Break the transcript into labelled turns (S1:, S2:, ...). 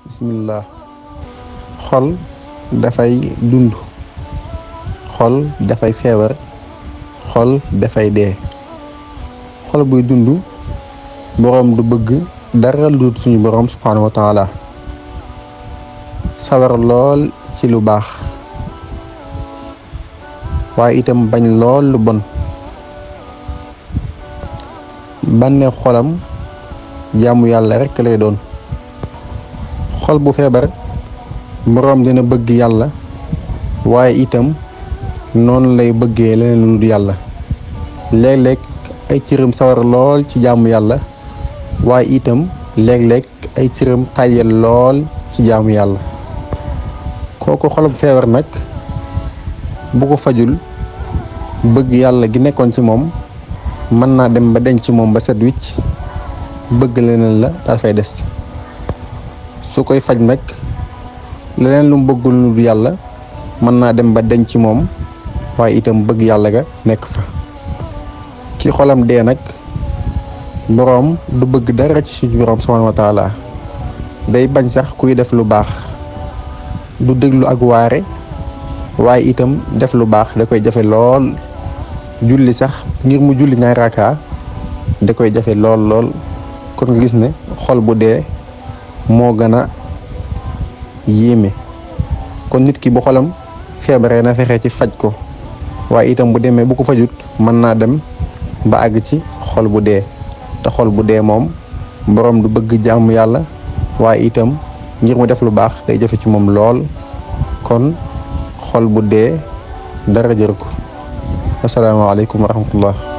S1: bismillah. xol dafay dund, xol dafay feebar, xol dafay dee. xol buy dund boroom du bëgg dara lu dul suñu boroom subhaanahu wa taala, sawar lool ci lu baax waaye itam bañ lool lu bon. bànneex xolam jaamu yàlla rekk lay doon. xol bu feebar boroom dina bëgg yàlla waaye itam noonu lay bëggee leneen lu dul yàlla. léeg-léeg ay cëram sawar lool ci jaamu yàlla waaye itam léeg-léeg ay cëram tàyyel lool ci jaamu yàlla. kooku xolam feebar nag bu ko fajul bëgg yàlla gi nekkoon ci moom mën naa dem ba denc ci moom ba set wicc, bëgg leneen la daal fay des. su koy faj nag leneen lu mu bëggul lu dul yàlla mën naa dem ba denc ci moom waaye itam bëgg yàlla ga nekk fa. ki xolam dee nag boroom du bëgg dara ci suñu boroom subhaanahu wa taala, day bañ sax kuy def lu baax, du déglu ak waare waaye itam def lu baax da koy jafe lool. julli sax ngir mu julli ñaari rakaa da koy jafe lool lool. kon nga gis ne xol bu dee moo gën a yéeme. kon nit ki bu xolam feebaree na fexe ci faj ko waaye itam bu demee bu ko fajut mën naa dem ba àgg ci xol bu dee. te xol bu dee moom boroom du bëgg jaamu yàlla waaye itam ngir mu def lu baax day jafe ci moom lool. kon xol bu dee dara jër ko. asalaamaaleykum wa rahmatullah.